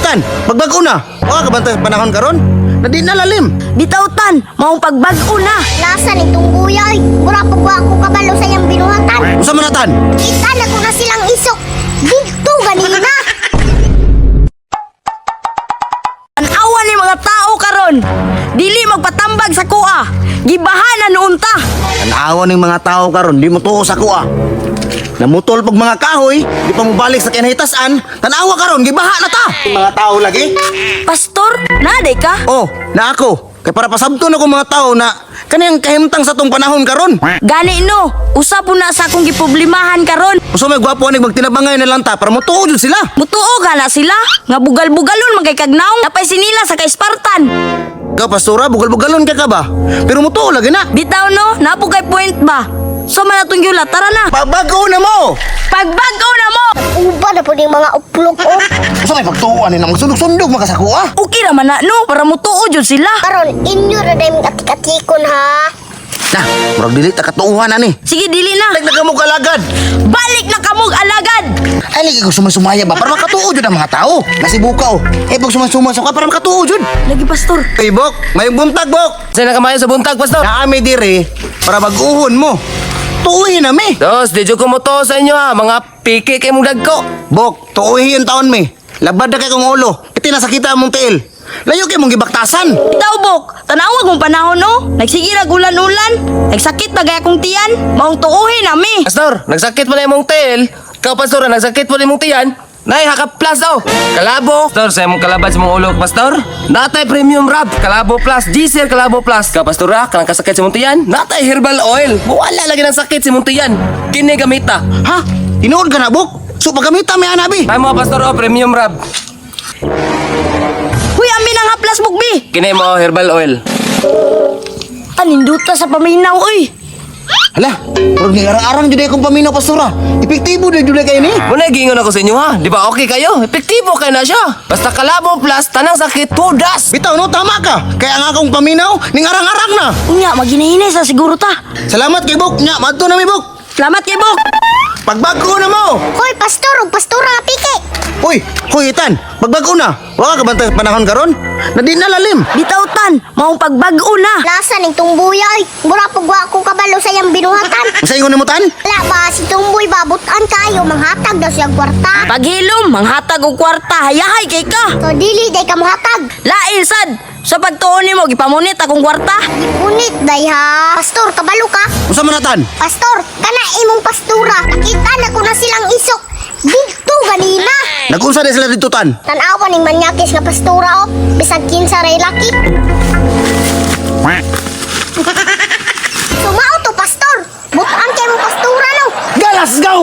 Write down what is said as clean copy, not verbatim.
Hoy tan, pagbag-o na. Wa ka bantay sa panahon karon? Na di na lalim. Bitaw tan, maong pagbag-o na. Nasa ni tungguya oy. Mura pug wa ko kabalo sa iyang binuhatan. Usa man na tan? Kita na ko na silang isok. Didto ganina. Tan-awa ni mga tao karon. Dili magpatambag sa kuha. Gibahan na noon ta. Tanawa ning mga tao karon, di mo tuo sa kuha. Namutol pag mga kahoy, di pa mobalik sa kinahitasan, tanawa karon gibaha na ta. Mga tao lagi. Pastor, naday ka? Oh, na ako. Kay para pasabto na ko mga tao na kanang kahimtang sa tong panahon karon. Gani no, usa po na sa akong giproblemahan karon. Usa may gwapo ani magtinabangay na lang ta para motuo jud sila. Mutuo gana sila, nga bugal-bugalon man kay kagnaong, napay sinila sa kay Spartan. Ka pastora, bugal-bugalon ka ka ba? Pero motuo lagi na. Bitaw no, napo kay point ba? So man atong yula, tara na. Pagbag-o na mo. Pagbag-o na mo. Uba na po ning mga uplok oh. Usa may pagtuo ani na magsundog-sundog makasakuha. Okay ra man na no, para mutuo jud sila. Karon inyo ra dayong atik-atikon ha. Na, murag dili ta katuohan ani. Sige, dili na. Balik na kamo kalagad. Balik na kamog alagad. Ay lagi ko sumasumaya ba para makatuo jud ang mga tao. Nasibuka oh. Eh pag sumasuma sa ka para makatuo jud. Lagi pastor. Hey bok, may buntag bok. Sa nakamayo sa buntag, pastor. Naami dire para bag-uhon mo. Tuuhin na mi. Dos, di jud ko motuo sa inyo ha, mga piki kay mong dagko. Bok, tuuhin yung taon mi. Labad na kay kong ulo. Iti nasakita mong tiil. Layo kay mong gibaktasan. Bitaw bok, tanawag mong panahon no. Nagsige ra ulan-ulan. Nagsakit na gaya kong tiyan. Maong tuuhin na mi. Pastor, nagsakit mo na imong tiil. Ikaw, pastor, nagsakit mo na imong tiyan. Nay, haka plus daw. Kalabo. Pastor, sa imong kalaban sa imong ulo, pastor. Natay premium rub, kalabo plus, diesel kalabo plus. Ka pastor, ha, kanang kasakit sa imong tiyan. Natay herbal oil. Wala lagi ng sakit sa imong tiyan. Kini gamita. Ha? Tinuod ka na bok? So paggamita mi anabi. Ay mo, pastor, oh, premium rub. Huy, amin ang haplas bugbi. Kini mo herbal oil. Aninduta sa paminaw oy. Hala, murag ni arang-arang jud akong paminaw pastora. Epektibo jud jud kay ni. Muna gingon ako sa inyo ha. Di ba okay kayo? Epektibo kayo na siya. Basta kalabo plus tanang sakit tudas. Bitaw no, tama ka. Kaya ang akong paminaw ning arang-arang na. Unya, maginahinay sa siguro ta. Salamat kay Bok. Nya, madto na mi Bok. Salamat kay Bok. Pagbag-o na mo. Hoy pastor ug pastora nga piki. Uy, huy tan, pagbag-o na. Wa ka bantay sa panahon karon? Na di na lalim. Bitaw tan, maong pagbag-o na. Nasa ning tungguya oy. Mura pug wa ko kabalo sa iyang binuhatan. Unsa ingon nimo tan? Wala ba si Tumboy babutan kayo manghatag daw siya kwarta. Paghilom, manghatag og kwarta, hayahay kay ka. So dili day ka mohatag. Lain sad, sa pagtuon nimo gipamunit akong kwarta. Gipunit day ha. Pastor kabalo ka. Unsa man na tan? Pastor, kana imong pastura. Nakita na ko na silang isok. Didto ganina. Nagunsa na sila dito tan? Tan-awa ning manyakis nga pastura oh. Bisag kinsa ray laki. Sumao to pastor. Butan kay mong pastura no. Galas go!